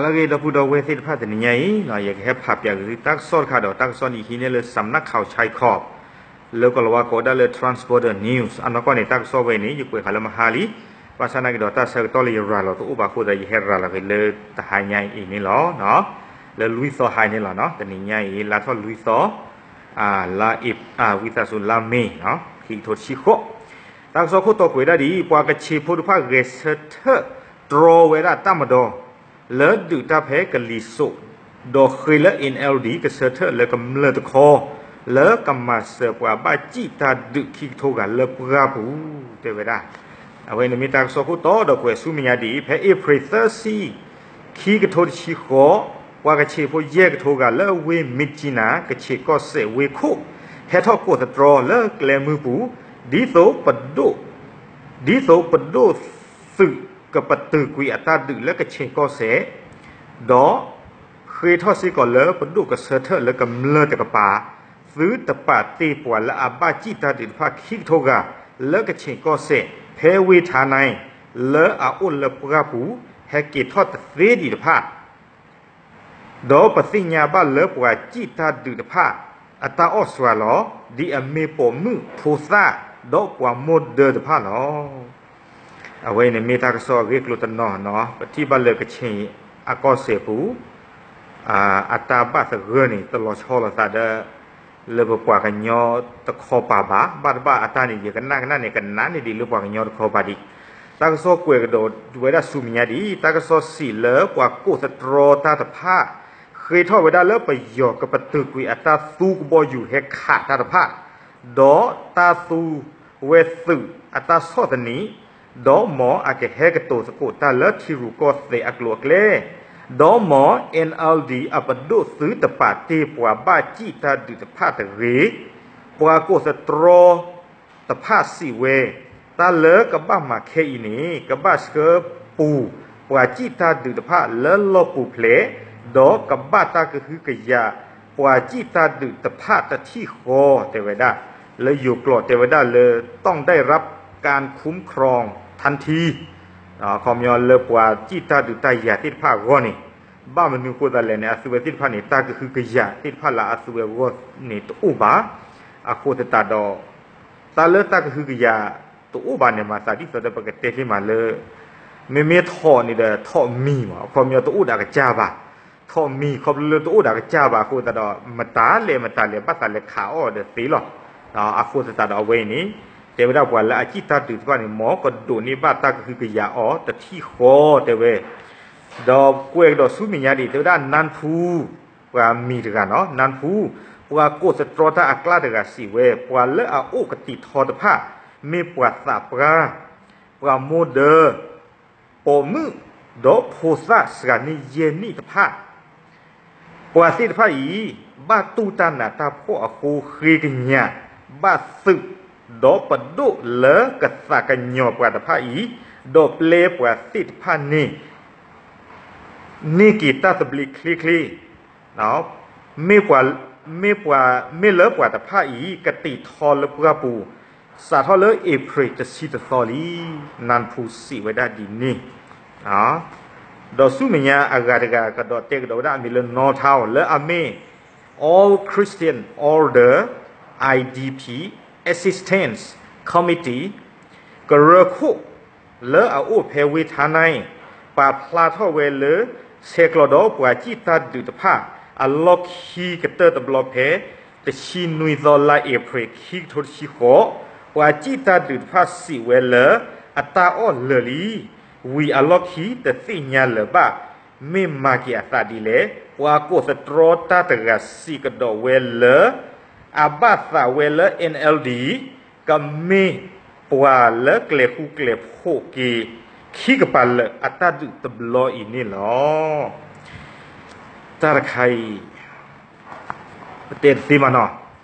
ပဂ့ၤဒီပုၢ်ဒီဝဲၢ်သ့ၣ်တဖၣ်တနံၤညါအံၤ, ယကဟဲဖးပၠးက့ၤသုတၢ်ကစီၣ်တခါဒီး တၢ်ကစီၣ်န့ၣ်ဟံးန့ၢ်လၢ Samnak Khao Chai Khop လၢကီၢ်လၤဝါကိးဒၣ်လၢ Transborder News အနီၢ်ကီၢ်န့ၣ် တၢ်ကစီၣ်ဝဲန့ၣ် ယကွဲးဃာ်လၢမဟါလံ, ဘၣ်ဆၣ်သနာ်က့ဒီး တၢ်ဆၢကတီၢ်လၢယရၤလီၤတအိၣ်ဘၣ်အဃိသတး ယဟဲရၤလီၤက့ၤလၢတဟါညါအံၤန့ၣ်လီၤ. လၢလွံၢ်သီဟါအံၤန့ၣ်လီၤ. တနံၤညါအံၤ လါထီၣ်လွံၢ်သီ လါအ့, ဝံသးစူၤ လါမ့ၤ ခံကထိတဆံဃိး, တၢ်ကစီၣ်ခိၣ်တီကွဲးဒၣ်ဒ်အံၤ, ပှၤကခ့ၣ်ဖိတဖၣ်ဂဲၤဆၢထၢၣ်တြီဝဲဒၣ်တၢ်မၤဒီး လၢဒုးတၢ်ဖဲကလံၤစိး, ဒီးဃ့လၢ NLD ကဆၢထၢၣ်လၢကမျၢၢ်တခီ လၢကမၤစၢၤပှၤဘၣ်စံၣ်တၢ်ဒုးခံကထိဂၤလၢပှၢ်ပူၤ တဲဝဲဒၣ်. အဝဲန့ၣ်မ့ၢ်တၢ်ကစီၣ်ခိၣ်တီဒီးကွဲးဆူမဲာ်ညါဒ်အံၤ, ဖဲအ့ဖြ့ၣ်သၢဆံ ခံကထိတဆံဃိး, ပှၤကခ့ၣ်ဖိယဲၢ်ကထိဂၤလၢအဝ့ၢ် Myitkyina ကခ့ၣ်ကီၢ်စဲၣ်ဝ့ၢ်ခိၣ် ဟဲထီၣ်ကိးသတြီလၢကျဲမုၢ်ပူၤ, ဒ်သိးပဒိၣ်, ဒ်သိးပဒိၣ်သုးကပတုာ်ကွံာ်အတၢ်ဒုးလၢကခ့ၣ်ကီၢ်စဲၣ်, ဒီးဃ့ထီၣ်စ့ၢ်ကီးလၢပဒိၣ်ကဆၢထၢၣ်လၢကမျၢၢ်တကပၤ, သုတပာ်တ့ၢ်ပှၤလၢအဘၣ်စံၣ်တၢ်ဒုးတဖၣ်ခံကထိဂၤ လၢကခ့ၣ်ကီၢ်စဲၣ် ဖဲဝ့ၢ်ထါနၢၤ လၢအအိၣ်လၢပှၢ်ပူၤ ဟဲက့ၤထီၣ်တသ့ဒံးတဖၣ် ဒီးပသ့ၣ်ညါဘၣ်လၢပှၤစံၣ်တၢ်ဒုးတဖၣ် အတၢ်အီၣ်စှၤလီၤ, ဒ်အမ့ၢ်ပိာ်မုၣ်ဖိသၣ် ဒီးပှၤမိၢ်ဒၢတဖၣ်လီၤ. အဝဲအံၤန့ၣ်မ့ၢ်တၢ်ကစီၣ်အဂ့ၢ်အကျိၤတနီၤနီၤ, ပထံၣ်ဘၣ်လၢကခ့ၣ်အကီၢ်စဲၣ်ပူၤ အတၢ်ဘၣ်သဂၢၢ်န့ၣ် တလီၤဆီလိာ်သးဒီး လၢပပှၤကညီတခီပၤဘၣ်, ဘၣ်တဘၣ်အတၢ်န့ၣ် ယကနၣ်ကနၣ်န့ၣ် ကနၣ်န့ၢ်ဒံးလၢပှၤကညီတခီပၤဒံး. တၢ်ကစီၣ်ကွဲးကဒီးဝဲဒၣ်ဆူမဲာ်ညါဒ်အံၤ, တၢ်ကစီၣ်စံးလၢပှၤကိးသတြီတၢ်တဖၣ် ဃ့ထီၣ်ဝဲဒၣ်လၢပယီၤကပတုာ်ကွံာ်အတၢ်သူကဘီယူၤဟဲခးတၢ်တဖၣ်, ဒီးတၢ်သူဝဲသုးအတၢ်ဆီၣ်သနံး, ဒီးမ်အကဟဲကတိၤသကိးတၢ်လၢထံရူၢ်ကီၢ်သဲးအကျိၤအကျဲ, ဒီးမ် NLD အပဒိၣ်သုတပာ်တ့ၢ်ပှၤဘၣ်စံၣ်တၢ်ဒုးတဖၣ်တဂ့ၤ, ပှၤကိးသတြီ တဖၣ်စံးဝဲ, တၢ်လၢကဘၣ်မၤခဲအံၤန့ၣ် ကဘၣ်ဆှၢပူၤပှၤစံၣ်တၢ်ဒုးတဖၣ်လၢလီၢ်ပူၤဖျဲး, ဒီးကဘၣ်တၢ်ကဟုကယာ် ပှၤစံၣ်တၢ်ဒုးတဖၣ်တထံၣ်ဃီတဲဝဲဒၣ်, လၢယိၤကျိာ်တဲဝဲဒၣ်လၢ ต้องได้รับการคุ้มครองทันที ခီပညီလၢပှၤစံၣ်တၢ်ဒုးတၢ်ယၤသ့ၣ်တဖၣ်အဂီၢ်န့ၣ်, ဘၣ်မနုၤအဃိသတးလဲၣ်န့ၣ် အသုဝဲသ့ၣ်တဖၣ်န့ၣ် တၢ်ကဟုကယာ်သ့ၣ်တဖၣ်လၢအသုဝဲအဂီၢ်န့ၣ်တအိၣ်ဘၣ်. အဃိသတးဒီး တၢ်လၢတၢ်ကဟုကယာ်တအိၣ်ဘၣ်န့ၣ် မၤသးဒ်သိးဒီးပကတဲသ့မးလၢ မ့မ့ၢ်ထိးန့ၣ်ဒီးထိးမံၤမး, အခီပညီတအိၣ်ဒီးအကစၢ်ဘၣ်, ထိးမံၤခီဖျိလၢတအိၣ်ဒီးအကစၢ်ဘၣ်အဃိသတးဒီး မတၤလဲၣ်မတၤလဲၣ် ဘၣ်သးလဲၤခးအီၣ်ဒီးသ့လီၤ. အဃိသတးဒီးအဝဲအံၤန့ၣ် တဲဝဲဒၣ်ပှၤလၢအစံၣ်တၢ်ဒုးတဖၣ်န့ၣ် မ်ကဒိးန့ၢ်ဘၣ်တၢ်ကဟုကယာ်အီၤတထံၣ်ဃီတဲဝဲ ဒီးကွဲးကဒီးဆူမဲာ်ညါဒ်အံၤ တဲဝဲဒၣ် နၢ်ဖူ ပှၤမံၤတဂၤနီၤ, နၢ်ဖူ ပှၤကိးသတြီတၢ်အကျါတဂၤစံးဝဲ ပှၤလၢအအိၣ်ကသံၣ်ထီတဖၣ် မ့ၢ်ပှၤသးပှၢ်, ပှၤမိၢ်ဒၢ, ပိာ်မုၣ်, ဒီးဖိသၣ်စှၤန့ၢ်ယဲၢ်နံၣ်တဖၣ် ပှၤသ့ၣ်တဖၣ်အံၤ ဘၣ်တူၢ်တၢ်နးတၢ်ဖှီၣ်အဃိ ဃ့ကညးဘၣ်သုး ဒီးပဒိၣ်လၢကသးကညီၤပှၤတဖၣ်အံၤ, ဒီးပျဲပှၤသ့ၣ်တဖၣ်န့ၣ် န့ၢ်က့ၤတၢ်သဘျ့ချ့ချ့, မ့ၢ်ပှၤ, မ့ၢ်ပှၤ, မ့ၢ်လၢပှၤတဖၣ်အံၤ ကသံၣ်ထီလၢပှၢ်ပူၤ စးထီၣ်လၢအ့ဖြ့ၣ်တဆံတသီလံ, နၢ်ဖူစံးဝဲဒၣ်ဒ်န့ၣ် ဒီးဆူမဲာ်ညါအဂၤတဂၤကဒီးတဲကဒီးဝဲဒၣ်အမံၤလၢ နီၢ်ထါအီၤ လၢအမ့ၢ် All Christian Order I D P Assistance Committee ကရၢခိၣ် လၢအအိၣ်ဖဲဝ့ၢ်ထါနၢၤ ပာ်ဖျါထီၣ်ဝဲလၢ ဆဲးကျိးဒီးပှၤစံၣ်တၢ်ဒုးတဖၣ် အလီၢ်ခံကတၢၢ်တဘျီဖဲ တဆံနွံသီလါအ့ဖြ့ၣ် ခံကထိတဆံဃိး, ပှၤစံၣ်တၢ်ဒုးတဖၣ်စံးဝဲလၢ အတၢ်အီၣ်လၢာ်လံ, ဝံၤအလီၢ်ခံတသ့ၣ်ညါလၢၤဘၣ်, မ့ၢ်မၤက့ၤအသးဒ်လဲၣ်, ပှၤကိးသတြီတၢ်တဂၤစံးကဒီးဝဲလၢ အဘၣ်သးဝဲလၢ N L D ကမ့ၢ်ပှၤလၢကျဲၤဃူကျဲၤဖိးက့ၤ ခံကပၤလၢာ်အတၢ်ဒုးတဘျီအံၤန့ၣ်လီၤ. တၢ်တခါအံၤ ပတဲတသ့ဘၣ်နီၤ,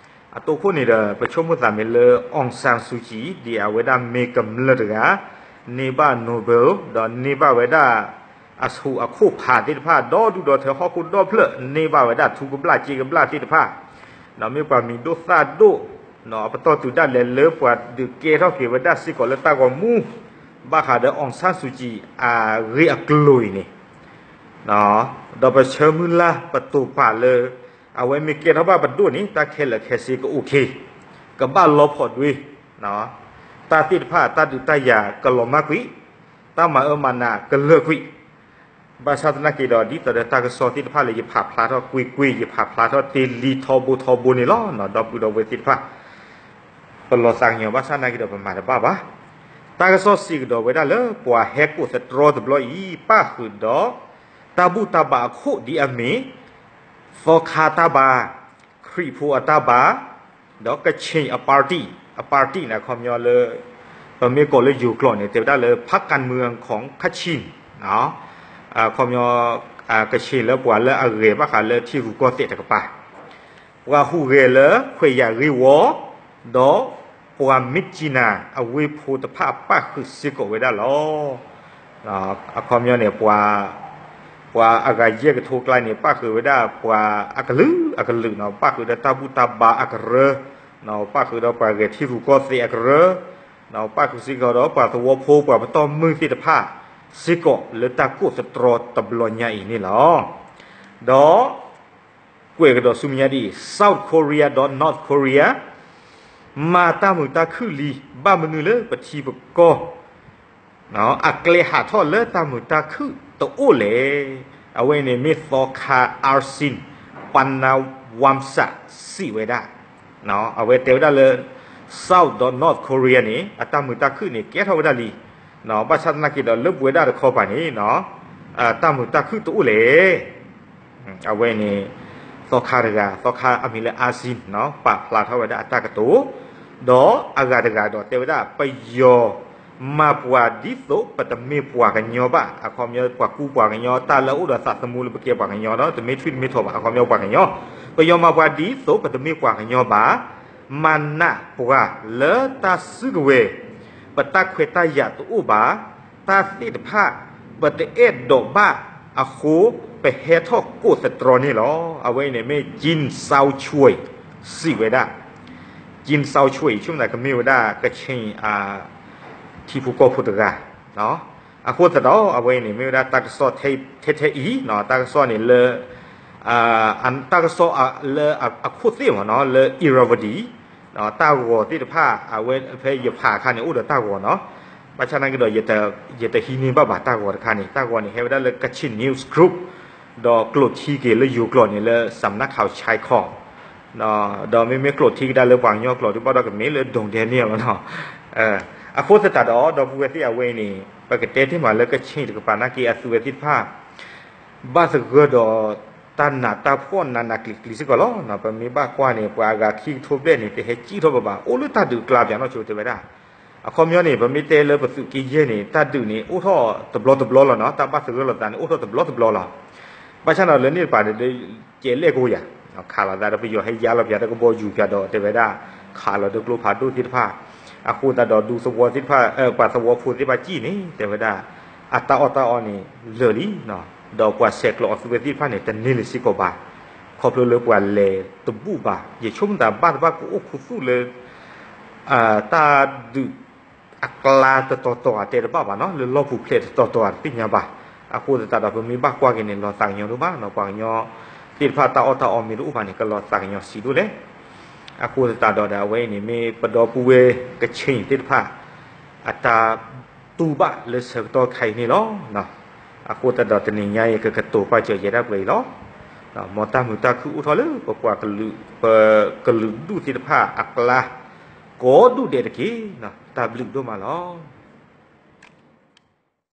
အတိခိၣ်န့ၣ်ဒီး ပဆိကမိၣ်သးမ့ၢ်လၢ အောင်ဆန်းစုကြည် ဒ်အဝဲဒၣ်မ့ၢ်ကမျၢၢ်တဂၤ န့ၢ်ဘၣ် Nobel ဒီးန့ၢ်ဘၣ်ဝဲဒၣ် အဆူးအခိၣ်ဖးသ့ၣ်တဖၣ် ဒီဒူၣ်ဒီထၢဟီၣ်ခိၣ်ဒီဖျၢၣ် န့ၢ်ဘၣ်ဝဲဒၣ်ထူကဘျၣ်စ့ကဘျၣ်သ့ၣ်တဖၣ်, ဒီးမ့ၢ်ပှၤမံၤဒိၣ်သၣ်ဒိၣ် အပတီၢ်တုၤဒၣ်လဲာ်လၢပှၤဒုးကဲထီၣ်က့ၤဝဲဒၣ်စ့ၢ်ကီးလၢတၢ်ဂီၤမူ ဘၣ်ဃးဒီး အောင်ဆန်းစုကြည် အဂ့ၢ်အကျိၤအံၤန့ၣ် ဒီးပဆၢမုၢ်လၢ်ပတိာ်ပာ်လၢ အဝဲမ့ၢ်ကဲထီၣ်ဘၣ်ပဒိၣ်န့ၣ် တၢ်ခဲလၢာ်ခဲဆ့ကအိၣ်ခ့, ကဘၣ်လီဖီၣ်ဒွ့, တၢ်သ့ၣ်တဖၣ်တၢ်ဒုးတၢ်ယၤကလီၤမၢ်ကွံာ်, တၢ်မၤအၢမၤနးကလၢာ်ကွံာ်, ဘၣ်ဆၣ်သနာ်က့ဒီး ဒ်သိးဒီးတၢ်ကစီၣ်သ့ၣ်တဖၣ်လၢယဖးဖျါထီၣ်ကွ့ၢ်ကွ့ၢ် ယဖးဖျါထီၣ်တ့ၢ်လံထီဘိထီဘိန့ၣ်လီၤ. ဒီပုၢ်ဒီဝဲၢ်သ့ၣ်တဖၣ် ပလီၤသးကညီၤဘၣ်ဆၣ်သနာ်က့ဒီးပမၤတဘၣ်ဘၣ်. တၢ်ကစီၣ်စံးကဒီးဝဲဒၣ်လၢပှၤဟဲကိးသတြီတဘျီအံၤ ပၣ်ဃုာ်ဒီး တၢ်ဘူၣ်တၢ်ဘါအခိၣ်ဒ်အမ့ၢ် သီခါတၢ်ဘါ, ခရံာ်ဖိအတၢ်ဘါ, ဒီးကခ့ၣ်အပၣ်တံၣ်, အပၣ်တံၣ်န့ၣ် အခီပညီလၢ ပမ့ၢ်ကိးလၢယိၤကျိာ်န့ၣ် တဲဝဲဒၣ်လၢ พรรคการเมืองของกะเชง အခီပညီ ကခ့ၣ်လၢပှၤလၢအဂဲၤဘၣ်ဃးလၢထံရူၢ်ကီၢ်သဲးတကပၤ ပှၤဟူးဂဲၤလၢခွဲးယာ်ဂ့ၢ်ဝီ, ဒီးပှၤမ့ၢ်ကံနၤအဝ့ၢ်ဖိတဖၣ်ပၣ်ဃုာ်စ့ၢ်ကီးဝဲဒၣ်လီၤ. အခီပညီန့ၣ် ပှၤအဂၤယဲၢ်ကထိကျါန့ၣ် ပၣ်ဃုာ်ဝဲဒၣ်ပှၤအကလုာ်အကလုာ်နီၤ, ပၣ်ဃုာ်ဒီးတၢ်ဘူၣ်တၢ်ဘါအကရၢ, ပၣ်ဃုာ်ဒီးပှၤဂဲၤထံရူၢ်ကီၢ်သဲးအကရၢ, ပၣ်ဃုာ်စ့ၢ်ကီးဒီးပှၤသဝီဖိ ပှၤပတီၢ်မုၢ်သ့ၣ်တဖၣ်စ့ၢ်ကီး လၢတၢ်ကိးသတြီတဘျီညါအံၤန့ၣ်လီၤ. ဒီး ကွဲးကဒီးဆူမဲာ်ညါဒ်အံၤ South Korea ဒီး North Korea မၤတၢ်မုာ်တၢ်ခုၣ်လံ ဘၣ်မနုၤလၢပထံပကီၢ် အကျဲဟးထီၣ်လၢတၢ်မုာ်တၢ်ခုၣ်တအိၣ်လဲၣ်. အဝဲန့ၣ်မ့ၢ်သီခါ Arsen Paanadwamsak စံးဝဲဒၣ် အဝဲတဲဝဲဒၣ်လၢ South ဒီး North Korea န့ၣ် အတၢ်မုာ်တၢ်ခုၣ်န့ၣ် ကဲထီၣ်ဝဲဒၣ်လံ. ဘၣ်ဆၣ်သနာ်က့ဒီး လၢပဝဲဒၣ်တခီပၤန့ၣ် တၢ်မုာ်တၢ်ခုၣ်တအိၣ်လဲၣ်. အဝဲန့ၣ် သီခါတဂၤ သီခါအမံၤလၢ Arsen ပာ်ဖျါထီၣ်ဝဲဒၣ်အတၢ်ကတိၤ, ဒီးအဂၤတဂၤဒီးတဲဝဲဒၣ် ပယီၤမၤပှၤဒ်သိးပတမ့ၢ်ပှၤကညီဘၣ်, အခီပညီပှၤကူပှၤကညီ တၢ်လၢအအိၣ်ဒီးသးသမူလၢပကဲပှၤကညီဒီး တမ့ၢ်ထွံၣ်တမ့ၢ်ထီၣ်ဘၣ်, အခီပညီပှၤကညီ, ပယီၤမၤပှၤဒ်သိးပတမ့ၢ်ပှၤကညီဘၣ်, မၤနးပှၤလၢတၢ်စုကဝဲၤ ပတၢ်ခွဲးတၢ်ယာ်တအိၣ်ဘၣ်, တၢ်သ့ၣ်တဖၣ် ပတအဲၣ်ဒိးဘၣ်အဃိ ပဟဲထီၣ်ကိးသတြီန့ၣ်လီၤ. အဝဲအံၤန့ၣ်မ့ၢ် Khin Hsiu-choi စံးဝဲဒၣ်. Khin Hsiu-choi ဆိကမိၣ်သးကမ့ၢ်ဝဲဒၣ် ကခ့ၣ် ထံဖိကီၢ်ဖိတဂၤ အဃိသတးဒီး အဝဲအံၤန့ၣ် မ့ၢ်ဝဲဒၣ်တၢ်ကစီၣ်ထဲထဲအံၤ, တၢ်ကစီၣ်န့ၣ်လၢ တၢ်ကစီၣ်လၢအခိၣ်သ့ၣ်မ့ၢ်နီၤ လၢ Irrawaddy တၢ်ဂီၤသ့ၣ်တဖၣ် အဝဲဖဲယဖးအခါန့ၣ် အိၣ်ဒီးတၢ်ဂီၤနီၤ. ဘၣ်ဆၣ်သနာ်က့ဒီး ယတဟံးန့ၢ်ဘၣ်ဘၣ်တၢ်ဂီၤတခါန့ၣ်, တၢ်ဂီၤန့ၣ် ဟဲဝဲဒၣ်လၢ Kachin News Group ဒီးကျိာ်ထံက့ၤလၢယိၤကျိာ်န့ၣ်လၢ စးနၣ်ခးဆဲခီ ဒီးမ့မ့ၢ်ကျိာ်ထံကဒါလၢပှၤကညီကျိာ်ဒုးဘၣ်ဒီးကမ့ၢ်လၢ ဒိၣ်ဒဲန့ၣ်လီၤနီၤ. အဃိသတးဒီး ဒီပုၢ်ဝဲၢ်သ့ၣ်အဝဲအံၤန့ၣ် ပကတဲတ့ၢ်မးလၢ ကခ့ၣ်တကပၤနာ်က့ အသုဝဲသ့ၣ်တဖၣ် ဘၣ်သဂၢၢ်ဒီးတၢ်နးတၢ်ဖှီၣ်နးနးကျံၤကျံၤစ့ၢ်ကီးလီၤ. ပမ့ၢ်ဘၣ်ကွၢ်န့ၣ် ပှၤအဂၤခံကထိဘျဲၣ်န့ၣ် တဟဲကံၣ်ထီၣ်ဘၣ်ဘၣ် အိၣ်လၢတၢ်ဒုးအကျါ ပၠးနီၣ်ဆိတဲဝဲဒၣ်. အခီပညီန့ၣ် ပမ့ၢ်တဲလၢပသုးက့ယဲၢ်န့ၣ် တၢ်ဒုးန့ၣ် အိၣ်ထီၣ်တဘျီတဘျီလီၤနီၤ, တၢ်ဘၣ်သဂၢၢ်လိာ်သးန့ၣ် အိၣ်ထီၣ်တဘျီတဘျီလီၤ. ဘၣ်ဆၣ်ဒီးလၢန့ၣ်တပၤန့ၣ် ကဲလဲၣ်ကအိၣ်ယၤ ခးလိာ်သးဒီး ပယီၤဟဲယါလီၤပၠးတကဘီယူၤပၠးဒီး တဲဝဲဒၣ် ခးလီၤဒီးကျိဖးဒိၣ်သ့ၣ်တဖၣ်. အဃိသတးဒီး ဒူသဝီသ့ၣ်တဖၣ် ပှၤသဝီဖိသ့ၣ်တဖၣ်ကံၣ်န့ၣ် တဲဝဲဒၣ် အတၢ်အီၣ်တၢ်အီန့ၣ် လၢာ်လံနီၤ, ဒီးပှၤဆဲးကျိးအသုဝဲသ့ၣ်တဖၣ်န့ၣ် တန့ၢ်လၢၤစ့ၢ်ကီးဘၣ်, ခီဖျိလၢပှၤလဲၤတဘူၣ်ဘၣ်. ယဆိကမိၣ်သးဘၣ်တဘၣ်ကအိၣ်ခူသူၣ်လၢ တၢ်ဒုးအကျါတတီၤတီၤ အတဲတဘၣ်ဘၣ်နီၤ, လၢလီၢ်ပူၤဖျဲးတတီၤတီၤ တသ့ၣ်ညါဘၣ်. အဃိသတးဒီး ပမ့ၢ်ဘၣ်ကွၢ်က့ၤန့ၣ် လီၤသးကညီၤဒိၣ်မးနီၤ, ပှၤကညီသ့ၣ်တဖၣ်တၢ်အီၣ်တၢ်အီမ့ၢ်တအိၣ်ဘၣ်န့ၣ် ကလီၤသးကညီၤဆံးဒိၣ်လဲၣ်. အဃိသတးဒီး အဝဲအံၤန့ၣ် မ့ၢ်ပဒီပုၢ်ဝဲၢ်ကခ့ၣ်သ့ၣ်တဖၣ် အတၢ်တူၢ်ဘၣ်လၢဆၢကတီၢ်ခါအံၤန့ၣ်လီၤ. အဃိသတးဒီးတနံၤညါအံၤ ကကတိၤပာ်စၢၤယဲဒၣ်ပှဲၤအံၤလီၤ. မ်တၢ်မုာ်တၢ်ခုၣ်အိၣ်ထီၣ်လၢပပှၤကလုာ် ပကလုာ်ဒူၣ်သ့ၣ်တဖၣ်အကျါ ကိးဒူၣ်ဒဲးတက့ၢ်. တၢ်ဘျုးဒိၣ်မးလီၤ.